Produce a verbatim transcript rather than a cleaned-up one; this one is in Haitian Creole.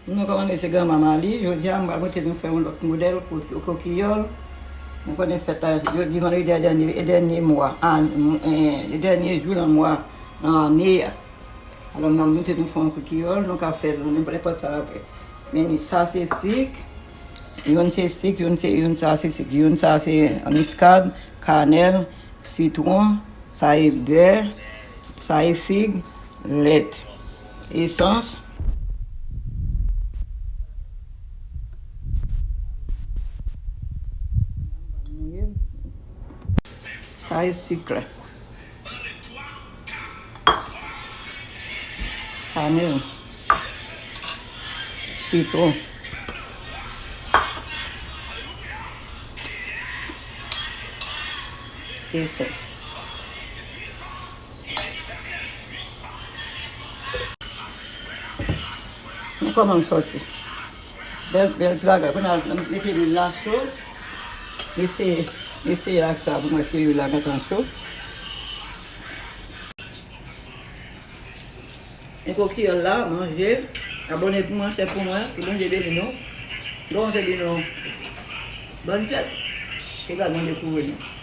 Nou kòmande se granmanman li. Jodi a, m pral montre nou fè yon lòt modèl kou-, kokiyòl. Nou konnen fèt la, jodi vandredi a, dènye, e dènye mwa, a, e dènye jou nan mwa, nan ane a. Alò, m ap montre nou fè yon kokiyòl, nou ka fè l nan nenpòt sa. Men sa se sik, youn se sik, youn se, youn sa se sik, youn sa se miskad, kanèl, sitwon, sa e bè, sa e fig, lèt, esans. Sa e sik la. Kanèl. Sitwon. Esans. Nou kòmanse sòti. Bèl, bèl ti bagay. Kounye a, m mete lwil la cho. Eseye, eseye ak sa pou mwen si lwil la gentan cho. Men kokiyòl la, manje. Abòne pou mwen, fè pou mwen. Ke Bondye beni nou. Bondye beni nou. Bòn fèt. Ke Gad Bondye kouvri nou.